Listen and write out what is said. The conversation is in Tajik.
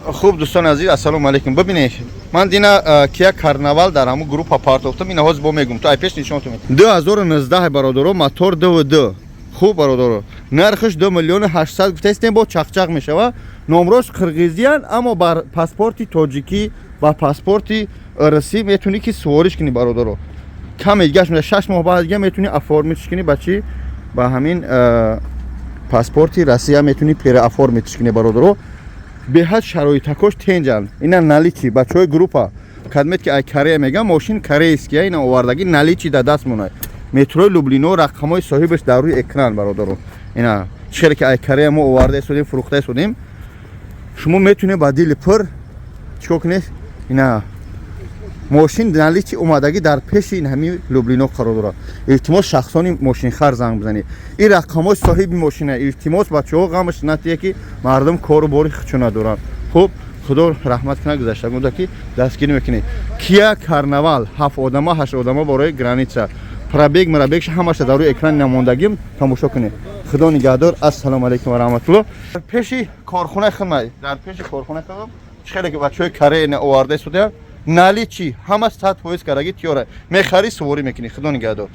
Хуб, дӯстони азиз, ассалому алайкум. Бибинед, ман дина Кия Карнавал дар ҳамун группа партофтам. Ина ҳозир бо мегум, ту ай пеш нишонту. 2019, бародаро, мотор 2.2. Хуб, бародаро, нархаш 2 миллиону 800 гуфтаистем, бо чақчақ мешава. Номрош қирғизиян, аммо бар паспорти тоҷикӣ ва паспорти русӣ метавонӣ ки сувориш кунӣ, бародаро. Каме дигаш меда, 6 моҳ баъд дига метавонӣ оформить ш кунӣ. Ба чӣ? Ба ҳамин паспорти Россия метавонӣ переоформить ш кунӣ, бародаро. Беҳад шароитакош тенҷанд. Ина наличии, бачаҳои группа кадмет ки ай Корея мегам, мошин корейския. Ина овардаги, наличии да даст монад. Метрои Люблино, рақамҳои соҳибаш дар рӯи экран, бародаро. Ина чӣ ки ай Корея мо оварда истодем, фурӯхта истодем. Шумо метавонед ба дили пур чикор кунед. Ина мошин наличии омадагӣ, дар пеши ин ҳамин Люблино қарор дорад. Илтимос, шахсони мошинхар занг бизанед, ин рақамҳои соҳиби мошина. Илтимос, бачаҳо, ғамаш натия ки мардум кору бори худшо надоранд. Хуб, худо раҳмат кунад гузаштагонда ки дастгирӣ мекунед. Кия Карнавал, ҳафт одама, ҳашт одама, бораи граница. Пробег мрабег ш ҳамаша дар рӯи экрани намондагим тамошо кунед. Худо нигаҳдор, ассалому алайкум ва раҳматулло. Пеши корхонаи худма, дар пеши корхонаи худам чӣ хеле ки бачаҳои Корея оварда истодаям, наличии, ҳама 100% кардаги, тиёра мехарӣ, суворӣ мекунӣ. Худо нигаҳдор.